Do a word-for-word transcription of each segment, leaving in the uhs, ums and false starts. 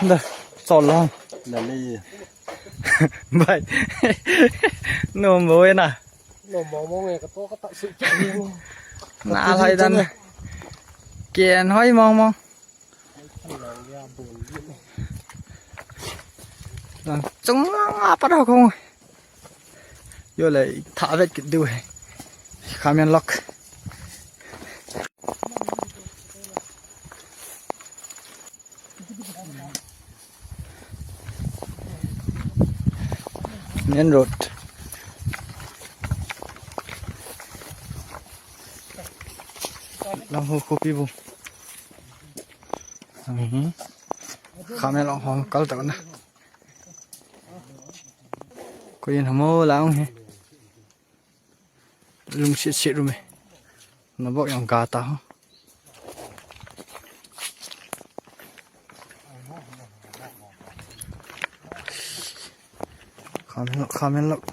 Da, chol lo. Lale. Bai. No mo na. No mo mo nge ka to ka ta su. Na lai dan. Ken hoi mong mong. Lang chung lang apa dah kong. Yo le tha vet kit diu he. Khamen lok. Main road. Lang ho khopi bu. Khamen lok hom kal tau na. Ko yin hamo lang he. Lungset set um e. Na bok jong ga ta ho. Khamen lok, khamen lok.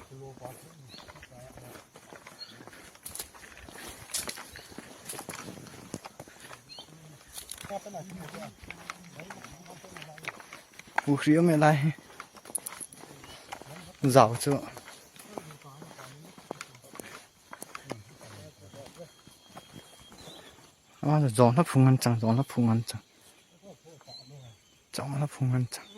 Pukhri um e lai. Jao chu. Ama jong la phung ngan chang, jong la phung ngan chang. Jong la phung ngan chang.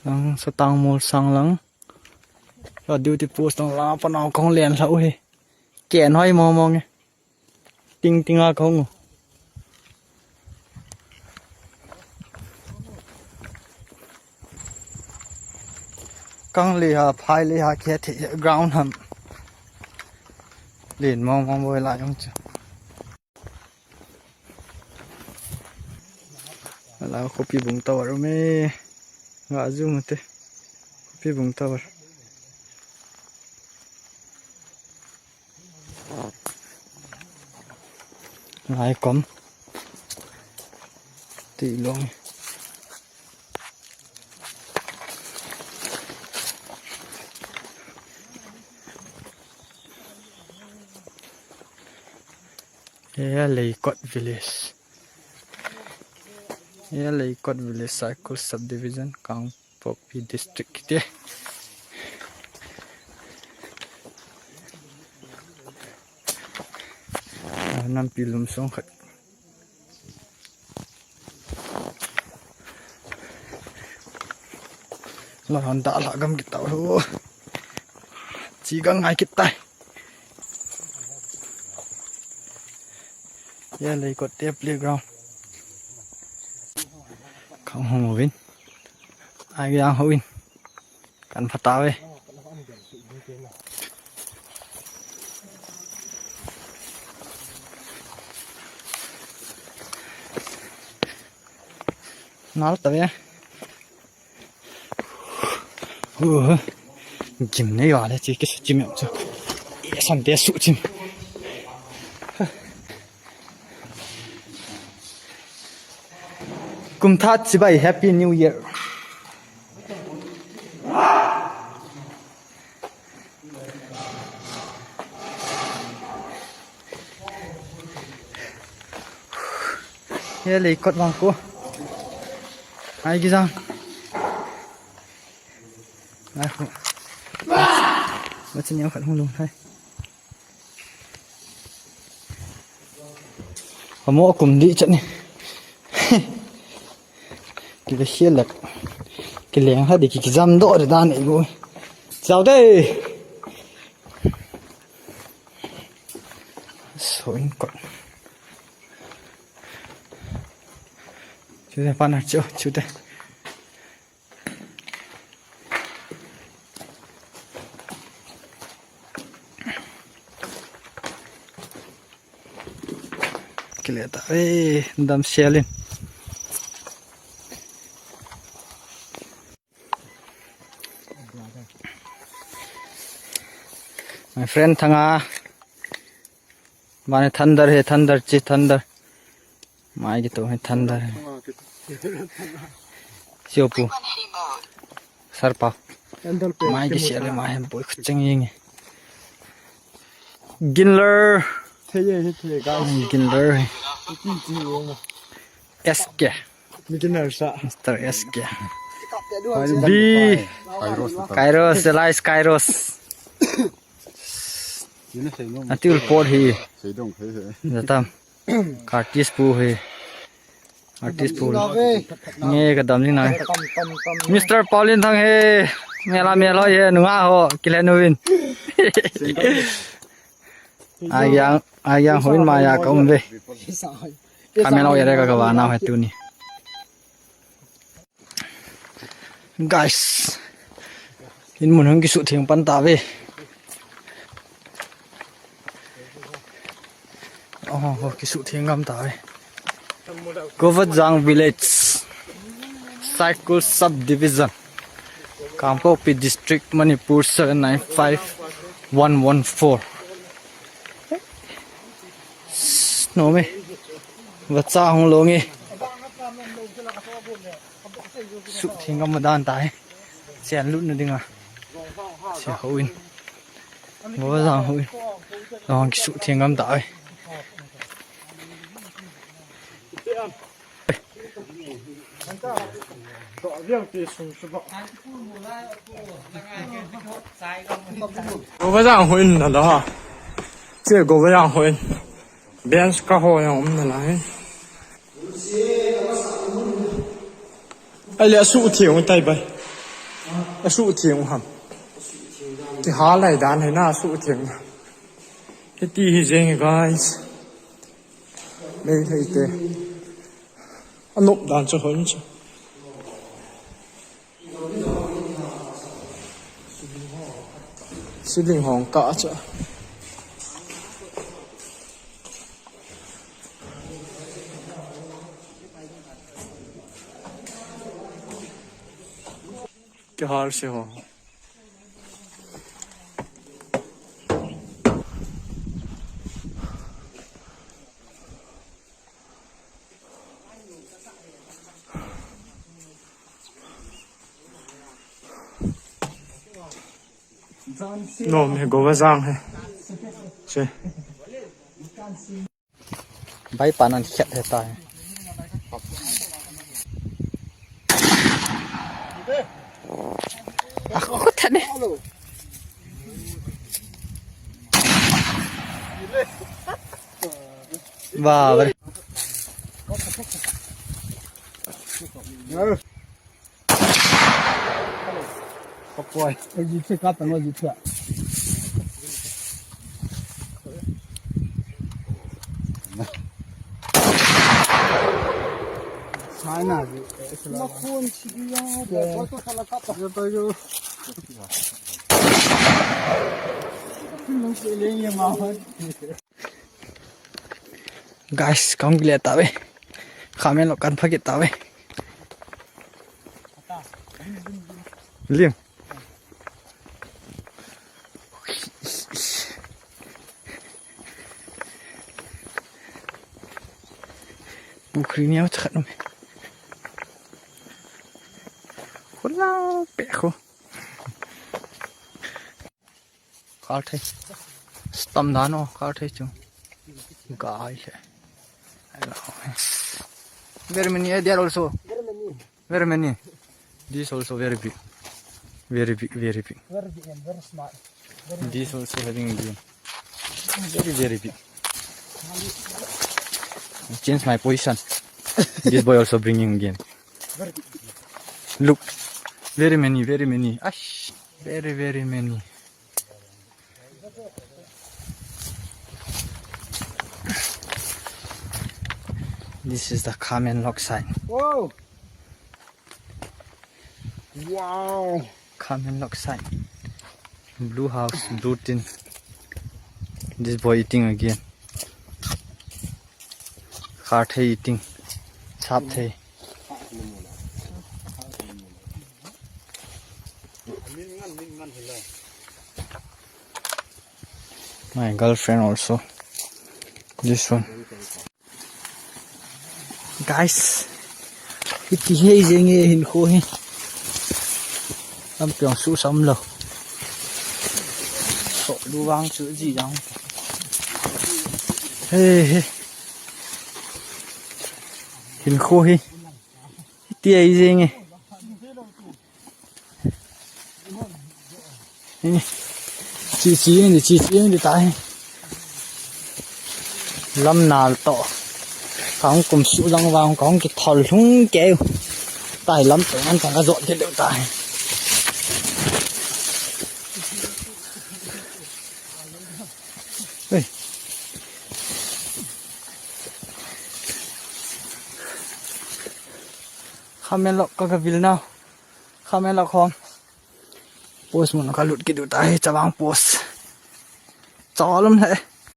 Lang sa tang mol sang lang. Sa duty post tang la pa nau kong len sa u he. Ken hoi mo mo nge. Ting ting a kong u. Kang le ha, phai le ha, khe the ground ham. Len mong mong boi la jong chu. Ala khopi bung tower um e. Nga zoom te. Khopi bung tower. Lai kom. Ti long. Hiya Leikot Village. Hiya Leikot Village, Saikul Subdivision, Kangpokpi District kiti. Ah, nampi lum song khat. La hon da la gam kit tau ho. Chi gang ngai kit tai. Hiya Leikot te playground. Khang hong uvin. Ai yang ho in. Kan pha tave. Nal tave. Uh, gym nei vale chi kisu gym yam chu. Ye san te su gym. Kum tha chibai, Happy New Year. Hiya Leikot vang ko. Ai ki jang. Ai ko. Machin yang khat hung lung hai. Amo kum di chat ni. Kile hiya lek. Kile yang ha di ki jam do de dan e go. Chao de. So in ko. Chu de pa na chu chu de. Kile ta, eh, dam sialin. My friend Thanga. Mane thunder he, thunder chi, thunder. Mai ki to he thunder he. Siopu. Sarpa. Mai ki sia le ma he boi khucheng yeng. Ginler. Thei e, thei, guys. Ginler. Iti, iti, e. S K. Beginner sa. Mister S K. B. Kairos, Kairos, Elias Kairos. Atiu por hi. Seidong, he, he. Jatam. Curtis pu hi. Artist pool. Nge ka dam ni nai. Mister Paulin Thang he. Mela mela he nunga ho. Kilen uvin. Ayang, ayang hoin maya ka um ve. Kamela yare ka ka vana he tuni. Guys, in mun hung kisuh theng pan ta ve. Oh, oh, kisuh theng gam ta ve. Govajang Village, Saikul Subdivision, Kangpokpi District, Manipur seven nine five one one four. Snow me. Vacha hung longe. Suh theng gam dan ta he. Sian lut na dinga. Sia ho in. Govajang ho in. Long kisuh theng gam ta he. Govajang ho in na la. Che Govajang ho in. Bench ka ho yang um na la he. Ai le asuh theng tai bai. Asuh theng ham. Ti ha lai dan he na asuh theng. Hiti hi jeng guys. Mei thei te. Anop dan chu hon chu. Siling hong ka cha. Kihal se ho. No, me Govajang he. Che. Bai pa nan khet he ta he. Ah, ko thane. Ba, ba. Kapoi. Oi, ji che ka tang, oi, ji che. China ji, eh, sila. Ma phone si dia, dia, foto sala kapa. Dia tayo. Nung si Elaine ya ma. Guys, kahung kile tave. Khamen lo kan phakit tave. Lim. Pukhri ni au chakhat um. Khula pe khu. Kal thei. Stam dan o, kal thei chu. Gai le. Very many, eh, there also. Very many. Very many. This also very big. Very big, very big. Very big and very smart. Very This also having again. Very, very big. I change my position. This boy also bringing again. Very big. Look. Very many, very many. Ash. Very, very many. This is the Khamenlok side. Whoa! Wow! Khamenlok side. Blue house, blue tin. This boy eating again. Kha thei eating. Chap thei. My girlfriend also. This one. Guys, hiti hi jeng e hinkho hi. Lampi jong suhsah umlou. So, lu vang chu ji jang. He he. Hinkho hi. Hitia hi jeng e. Chi chi ni, chi chi ni tai. Lam nal to. Kong kum su lang vang kong kithol lhung keu. Tai lam to an tang ka jot keu tai. Hey. Khamelok ka ka vil nau. Khamelok hong. Post mun ka lut kit u tai, chavang post. Chalom he.